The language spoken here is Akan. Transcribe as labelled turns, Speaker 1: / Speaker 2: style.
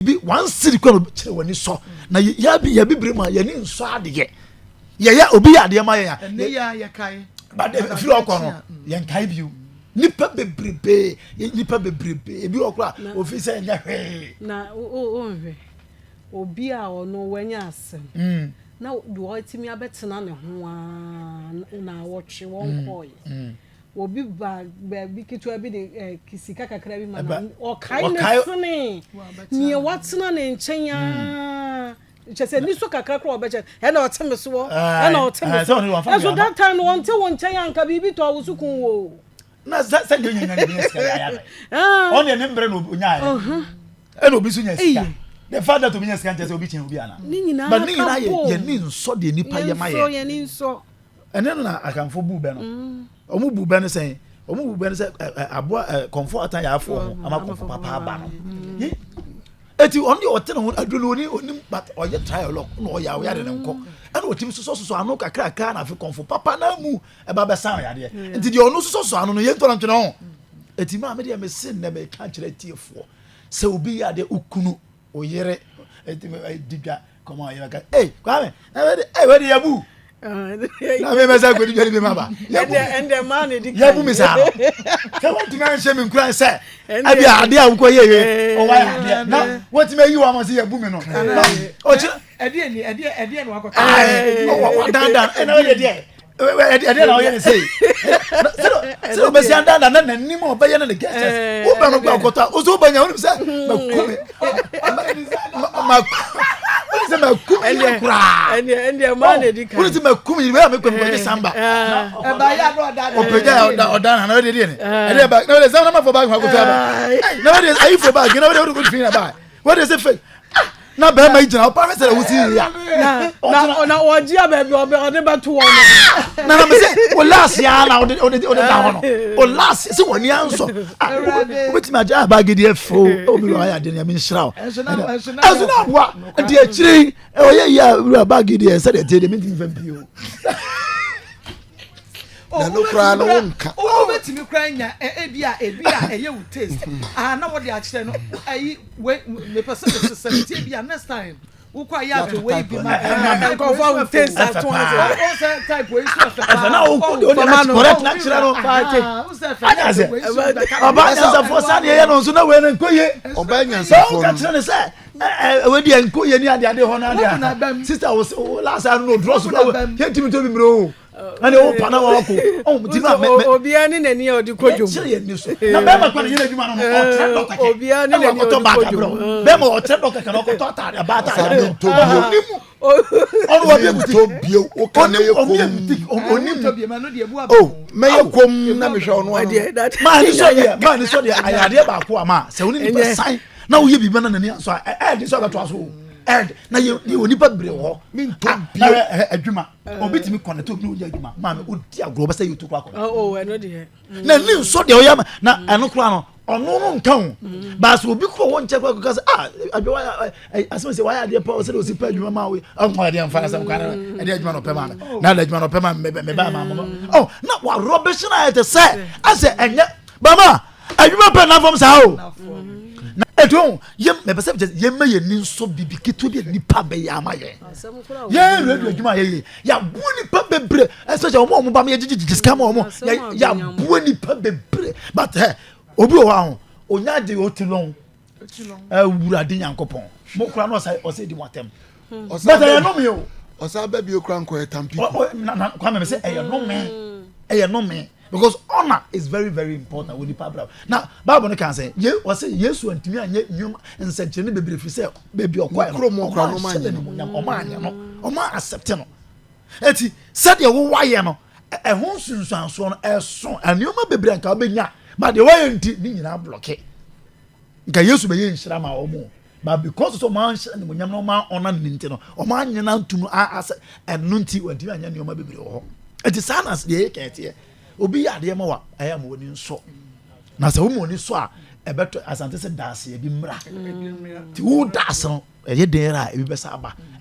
Speaker 1: Biribi 1 cedi kora kyerɛ w'ani sɔ na yɛbi yɛbibire mu a, yɛni nsɔ adeɛ. Yɛyɛ obi yɛ adeɛ ma yɛn a,
Speaker 2: Ɛnɛ yɛ a yɛkae.
Speaker 1: But efiri ɔkɔ no, yɛn kae bio. Nipa bebrebe, nipa bebrebe, ebi wɔ kora ofi sɛ ɛnyɛ hwee.
Speaker 3: Na o nhwɛ obi a ɔno wanya asɛm na deɛ ɔtumi abɛtena ne ho aa na awɔtwe wɔn kɔɔyɛ, obi ba baabi ketewa bi de sika kakra bi ma na ɔkae ne sene nea watena ne nkyɛn aa kyɛ sɛ ni so kakra kora ɔbɛkyɛ, ɛna ɔte me soɔ, ɛna ɔte me so. Ɛso that time no, wɔnte wo nkyɛn anka biribi tɔ wo so kun wo.
Speaker 1: Na sɛ deɛ onya nya ne sika yɛ ayɛ, ɔno deɛ ne mbrɛ na onya yɛ, ɛna obi nso nya sika. The fact that obi nya sika nkyɛn sɛ obi kyɛn obi ana?
Speaker 3: Ne nyinaa.
Speaker 1: But ne nyinaa yɛ yɛ ni nsɔ deɛ nipa yɛ ma yɛ.
Speaker 3: Yɛ ni nsɔ.
Speaker 1: Ɛnɛ no na Akanfo bu bɛ no, ɔmo bu bɛ no sɛn? Ɔmo bu bɛ no sɛ ɛ ɛ aboa kɔnfo atan yɛ afɔ ho ama kɔnfo papa aba no. Eti ɔno deɛ ɔte ne ho aduro no oni onim, but ɔyɛ trial luck na ɔyɛ a ɔyɛ ade ne nkɔ, ɛna ɔtumi sosɔ sosɔ ano kakrakra na afei kɔnfo papa na mu ɛba bɛsan ɔyadeɛ. Nti deɛ ɔno sosɔ sosɔ ano no, yɛn ntɔn ntwene ho. Eti maa mi deɛ, mi se nnɛ mi ka kyerɛ tiefoɔ sɛ obi yɛ adeɛ, okunu, oyere eti mi di dwa kɔmɔ ɔyɛ bɛka ee Kwame ɛwɛ de ɛwɛ de yabu na mi bɛ sɛ akɔdi dwa ni bi ma ba yabu.
Speaker 3: Ɛndɛ maa na edi.
Speaker 1: Yabu mi saa no sɛ wɔntumi anhyɛ mi nkura sɛ ɛbi adeɛ a wokɔ yɛ yɛ ɔwa yɛ adeɛ na wɔntumi ayi wɔn ama sɛ yabu mi no na ɔkyerɛ.
Speaker 2: Ɛdeɛ ni ɛdeɛ ɛdeɛ na wakɔtɔ.
Speaker 1: Wadandan ɛna ɔyɛ deɛ ɛdeɛ na ɔyɛ ne sɛ sɛ ɔbɛsi adandan na n'anim a ɔbɛyɛ no ne gestures wobɛ no kɔ akɔtɔ a ɔsɛ wobɛnya wonim sɛ makumi ma wonim sɛ makumi yɛ koraa.
Speaker 3: Ɛndɛ maa na edi kan.
Speaker 1: Wonim sɛ makumi yɛ wei a mekɔ mekɔgye samba.
Speaker 2: Ɛba yɛ adɔ ɔda.
Speaker 1: Ɔpagya ɔda ɔda na ɔde deɛ ne ɛdeɛ ba na ɔde sɛ ɔnam afɔ baagi akɔfɛ aba na ɔde ayifo baagi na ɔde ɔde kɔ fi na ba wɔde sɛ fɛ na bɛrima yi gyina ɔpa sɛ ɛwɔ si yi ya.
Speaker 3: Na ɔgye a baabi ɔbɛ ɔde bɛto wɔn
Speaker 1: no. Na mi sɛ o laasi ya na ɔde da hɔ no, o laasi sɛ wɔn ni ansɔ, ah, wobɛtumi agye a baagi deɛ fo o, mi wura ayɛ adeɛ mi nhyira o, ɛnso na aboa. Nti akyire ɔyɛ yi a, wura, baagi deɛ sɛdeɛ tie deɛ mi ntumi fɛn pii o.
Speaker 4: Na no koraa no wonka.
Speaker 2: Wobɛtumi koraa nya ebi a ɛyɛ wo taste ah na wɔde akyerɛ no ayi we mepɛ sɛ mesesɛ no, nti ebi a next time wokɔ a yɛ ato wei bi ma.
Speaker 3: Nkɔfo wo taste ato ase.
Speaker 2: O sɛ type wei so ɛfɛ.
Speaker 1: Ɛfɛ na o ko de o de na correct na kyerɛ no. Anya sɛ ɔbaa nyansafoɔ saa deɛ yɛ no nso na wei no nkɔ ye.
Speaker 4: Ɔbaa
Speaker 1: sɛ
Speaker 4: nyansafoɔ
Speaker 1: woka
Speaker 4: no
Speaker 1: kyerɛ ne sɛ ɛ wei deɛ nkɔ ye ni ade ade hɔ no ade a sister wo last time no draw so kora yɛntumi tɔ bi mmerɛ o, ɛne wo pa na wɔkɔ ɔn ti ma mɛ
Speaker 3: Obiara ne n'ani a ɔde kɔ dwom.
Speaker 1: Kyerɛ yɛn ni so na bɛrima kwan yɛn adwuma no, ɔkyerɛ dɔ kɛkɛ.
Speaker 3: Obiara ne
Speaker 1: ɛna
Speaker 3: n'ani a
Speaker 1: ɔkɔtɔ
Speaker 3: ɔde
Speaker 1: baag
Speaker 3: kɔ
Speaker 1: abrɛ
Speaker 3: dwom.
Speaker 1: bɛrima ɔkyerɛ dɔ kɛkɛ na ɔkɔtɔ ataade aba ataade
Speaker 4: Ɔsan
Speaker 1: abrɛ
Speaker 4: ntɔ bio.
Speaker 1: ɔnim ɔno wabie boutique.
Speaker 4: Ntɔ bio, woka
Speaker 1: ɔnim
Speaker 4: mɛyɛ
Speaker 1: ɔmie
Speaker 4: kom.
Speaker 1: boutique, ɔnim.
Speaker 4: O mɛyɛ kom na mehwɛ ɔno ano.
Speaker 1: Maa ni sɔ deɛ, maa ni sɔ deɛ, ayɛ adeɛ baako a maa sɛ wone nipa san na woyɛ biribi na n'ani asɔ a, ɛɛde sɛ ɔbɛtoa so o, ɛɛde na yɛ wɔ nipa bere wɔ hɔ.
Speaker 4: Mentɔ
Speaker 1: Ah,
Speaker 4: bio.
Speaker 1: na adwuma obi tumi kɔnɛtɛ obi na onya adwuma, maame odi agorɔ ɔbɛsɛ yɛ otu kɔ akɔ.
Speaker 3: O ɛno deɛ.
Speaker 1: Na ne nsɔ deɛ ɔyɛ ama na ɛno koraa no, ɔno no nka ho baasi obi kɔ wɔn nkyɛn kɔ kɔ sɛ, ah, adwa wayɛ ɛ asɛm sɛ wayɛ adeɛ pa ɔsɛ de osi pɛ adwuma ma wo, ɔnkɔ ɛdeɛ nfa asɛm kwan ɛdeɛ adwuma na ɔpɛ ma mi na ɛdeɛ adwuma na ɔpɛ ma mi mɛ ba ma mo ɔ na wa rubbish na ayɛ te sɛ asɛ ɛnyɛ bama adwuma pɛ nan fam saa o. Na etu ho yɛ mɛpɛ sɛ yɛ mɛ yɛ ni nsɔ bibi ketewa bi a nipa bɛyɛ ama yɛ. Yɛn radio adwuma yɛ yɛ yɛaboa nipa bebree, especially wɔn a wɔn ba mi yɛ gyegyegye sika ma wɔn, yɛaboa nipa bebree. But obi wɔ hɔ ahɔ onya agye o ti lɔn Awurade Nyankopɔn mo kura no ɔsɛ di mo atɛm, but ɛyɛ nome o.
Speaker 4: Ɔsan bɛ bio kora nkɔyɛ tampi.
Speaker 1: Na Kwame mi sɛ ɛyɛ nome, ɛyɛ nome, because honour is very very important wɔ nipa abira. Na Bible no kan sɛ ye ɔsɛ Yesu ntumi anyɛ nnwuma nsɛnkyerɛnne bebree fi sɛ beebi ɔkɔɛ no
Speaker 4: kurom ɔkora no
Speaker 1: ɔmo
Speaker 4: ɔmo
Speaker 1: anhyɛ
Speaker 4: anyɛ
Speaker 1: no nimonyam, ɔmo anyɛ no, ɔmo accept no. Eti sɛdeɛ wowɔ ayɛ no, ɛho nsunsuansoɔ no ɛso nneɛma bebree nka wobɛnya ba deɛ wɔyɛ nti ne nyinaa block. Nka Yesu bɛyɛ nhyira ma wɔn, but because sɛ ɔmo anhyɛ nimonyam na ɔmo ɔna ne nti no, ɔmo anyɛ ntum asɛ ɛno nti wɔntumi anyɛ nneɛma bebree wɔ hɔ. Eti saa na deɛ yɛ kɛn obi yɛ adeɛ ma wa ɛyɛ ama wɔn ani nsɔ, na sɛ wɔn ani sɔ a, ɛbɛtɔ Asante sɛ daase ebi mmra. Ti wo daase no ɛyɛ den yɛrɛ a ebi bɛsa aba.